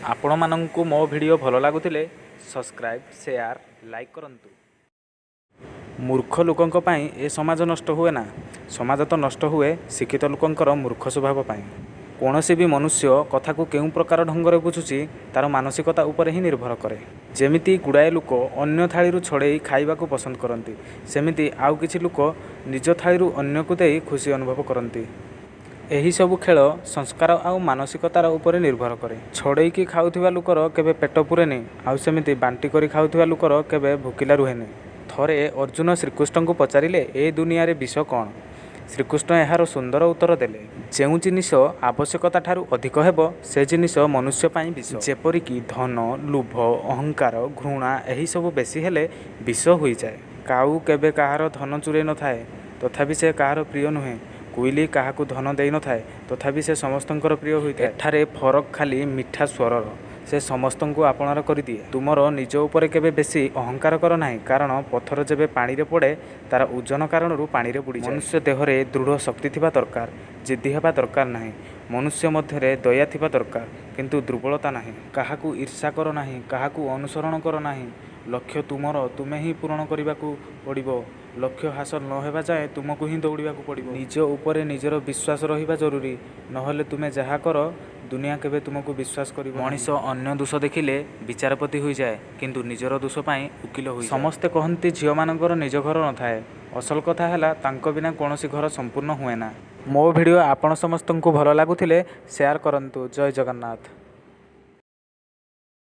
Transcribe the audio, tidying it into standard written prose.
ଆପଣମାନଙ୍କୁ ମୋ ଭିଡ଼ିଓ ଭଲ ଲାଗୁଥିଲେ ସବସ୍କ୍ରାଇବ୍, ସେୟାର, ଲାଇକ୍ କରନ୍ତୁ। ମୂର୍ଖ ଲୋକଙ୍କ ପାଇଁ ଏ ସମାଜ ନଷ୍ଟ ହୁଏନା। ସମାଜ ତ ନଷ୍ଟ ହୁଏ ଶିକ୍ଷିତ ଲୋକଙ୍କର ମୂର୍ଖ ସ୍ୱଭାବ ପାଇଁ। କୌଣସି ବି ମନୁଷ୍ୟ କଥାକୁ କେଉଁ ପ୍ରକାର ଢଙ୍ଗରେ ବୁଝୁଛି ତା'ର ମାନସିକତା ଉପରେ ହିଁ ନିର୍ଭର କରେ। ଯେମିତି ଗୁଡ଼ାଏ ଲୋକ ଅନ୍ୟ ଥାଳିରୁ ଛଡ଼େଇ ଖାଇବାକୁ ପସନ୍ଦ କରନ୍ତି, ସେମିତି ଆଉ କିଛି ଲୋକ ନିଜ ଥାଳିରୁ ଅନ୍ୟକୁ ଦେଇ ଖୁସି ଅନୁଭବ କରନ୍ତି। ଏହି ସବୁ ଖେଳ ସଂସ୍କାର ଆଉ ମାନସିକତାର ଉପରେ ନିର୍ଭର କରେ। ଛଡ଼େଇକି ଖାଉଥିବା ଲୋକର କେବେ ପେଟ ପୂରେନି, ଆଉ ସେମିତି ବାଣ୍ଟି କରି ଖାଉଥିବା ଲୋକର କେବେ ଭୋକିଲା ରୁହେନି। ଥରେ ଅର୍ଜୁନ ଶ୍ରୀକୃଷ୍ଣଙ୍କୁ ପଚାରିଲେ ଏ ଦୁନିଆରେ ବିଷ କ'ଣ? ଶ୍ରୀକୃଷ୍ଣ ଏହାର ସୁନ୍ଦର ଉତ୍ତର ଦେଲେ, ଯେଉଁ ଜିନିଷ ଆବଶ୍ୟକତା ଠାରୁ ଅଧିକ ହେବ, ସେ ଜିନିଷ ମନୁଷ୍ୟ ପାଇଁ ବିଷ। ଯେପରିକି ଧନ, ଲୋଭ, ଅହଙ୍କାର, ଘୃଣା ଏହି ସବୁ ବେଶୀ ହେଲେ ବିଷ ହୋଇଯାଏ। କାଉ କେବେ କାହାର ଧନ ଚୋରେଇ ନଥାଏ, ତଥାପି ସେ କାହାର ପ୍ରିୟ ନୁହେଁ। କୋଇଲି କାହାକୁ ଧନ ଦେଇନଥାଏ, ତଥାପି ସେ ସମସ୍ତଙ୍କର ପ୍ରିୟ ହୋଇଥାଏ। ଏଠାରେ ଫରକ ଖାଲି ମିଠା ସ୍ୱରର। ସେ ସମସ୍ତଙ୍କୁ ଆପଣାର କରିଦିଏ। ତୁମର ନିଜ ଉପରେ କେବେ ବେଶୀ ଅହଙ୍କାର କର ନାହିଁ, କାରଣ ପଥର ଯେବେ ପାଣିରେ ପଡ଼େ, ତା'ର ଓଜନ କାରଣରୁ ପାଣିରେ ବୁଡ଼ିଯାଏ। ମନୁଷ୍ୟ ଦେହରେ ଦୃଢ଼ ଶକ୍ତି ଥିବା ଦରକାର, ଜିଦ୍ଦି ହେବା ଦରକାର ନାହିଁ। ମନୁଷ୍ୟ ମଧ୍ୟରେ ଦୟା ଥିବା ଦରକାର, କିନ୍ତୁ ଦୁର୍ବଳତା ନାହିଁ। କାହାକୁ ଈର୍ଷା କର ନାହିଁ, କାହାକୁ ଅନୁସରଣ କର ନାହିଁ। ଲକ୍ଷ୍ୟ ତୁମର, ତୁମେ ହିଁ ପୂରଣ କରିବାକୁ ପଡ଼ିବ। ଲକ୍ଷ୍ୟ ହାସଲ ନ ହେବା ଯାଏଁ ତୁମକୁ ହିଁ ଦୌଡ଼ିବାକୁ ପଡ଼ିବ। ନିଜ ଉପରେ ନିଜର ବିଶ୍ୱାସ ରହିବା ଜରୁରୀ, ନହେଲେ ତୁମେ ଯାହା କର, ଦୁନିଆ କେବେ ତୁମକୁ ବିଶ୍ୱାସ କରିବ ନାହିଁ। ମଣିଷ ଅନ୍ୟ ଦୋଷ ଦେଖିଲେ ବିଚାରପତି ହୋଇଯାଏ, କିନ୍ତୁ ନିଜର ଦୋଷ ପାଇଁ ଓକିଲ ହୋଇଯାଏ। ସମସ୍ତେ କହନ୍ତି ଝିଅମାନଙ୍କର ନିଜ ଘର ନଥାଏ। ଅସଲ କଥା ହେଲା ତାଙ୍କ ବିନା କୌଣସି ଘର ସମ୍ପୂର୍ଣ୍ଣ ହୁଏନା। ମୋ ଭିଡ଼ିଓ ଆପଣ ସମସ୍ତଙ୍କୁ ଭଲ ଲାଗୁଥିଲେ ସେୟାର କରନ୍ତୁ। ଜୟ ଜଗନ୍ନାଥ।